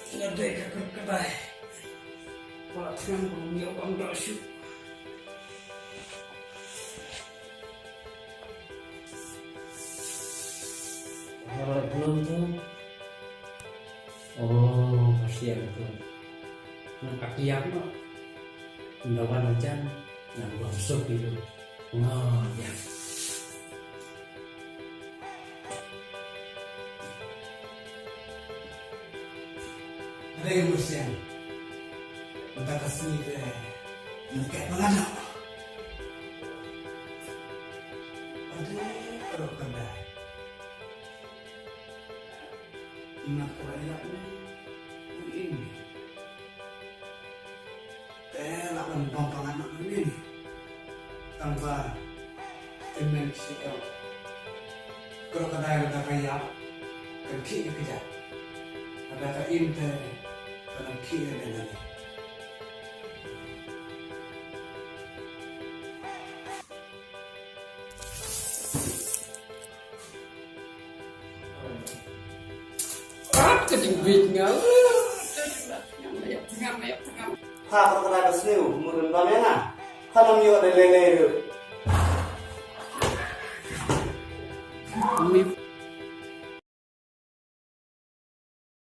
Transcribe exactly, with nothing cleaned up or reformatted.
Nga dei ka kyrkadai. Ba thngan ba ngam ïoh ban doh shuh. Ba la blum tu. Oh, kasian tu. Nang ka kiam no. Nda wan jan. Nang wan suk itu. Nga ya. Ada yang bersiang. Entah kasih ke. Entah kayak mana. Ada kalau kena. Ingat kalau ingat ni. Ini. Te la ban bang pangan na ni. Tang ba. Te men shi ka. Kro ka dai ka ka ya. Kan ki ka ja. Ada ka in te. Kan ki ka dai. Rat ka jingwit nga. Ha, kro ka dai ba sniew, mut ban bam ïa nga. Ha, nam ïoh da lele ruh.